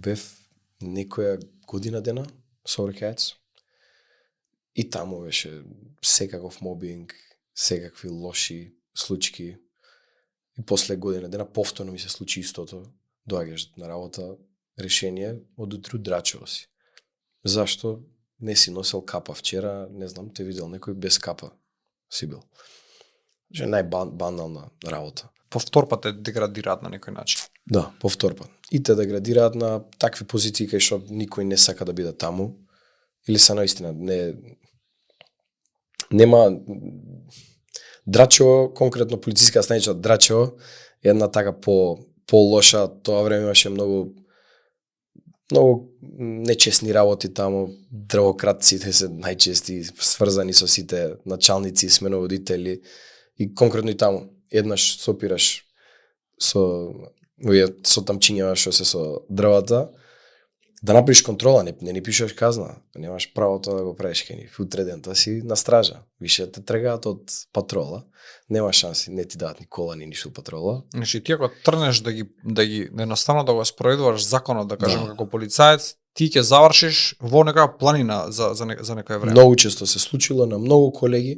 бев некоја година дена со Orcats и таму беше секаков мобинг, секакви лоши случаи. И после година дена повторно ми се случи истото. Доаѓаш на работа, решение, од утру драчево си. Зашто не си носел капа вчера, не знам, те видел некој без капа си бил. Че најбанална работа. Повтор пат те деградираат на некој начин. Да, повтор пат. И те деградираат на такви позиции кај што никој не сака да биде таму. Или се наистина нема Драчево, конкретно полициска станица Драчево, една така по лоша, тоа време имаше многу нечесни работи таму, дрвократците се најчести сврзани со сите началници и сменоводители и конкретно и таму еднаш сопираш со тамчињава што се со дрвата, да направиш контрола, не ни пишеш казна, немаш правото да го правиш кај нив. Утре дента си на стража, више те тргаат од патрола, нема шанси, не ти дадат ни кола, ни ништо патрола. Значи ти ако трнеш да ги едноставно да го спроведуваш законот, да кажеме како полицаец, ти ќе завршиш во некоја планина за некој време. Многу често се случило на многу колеги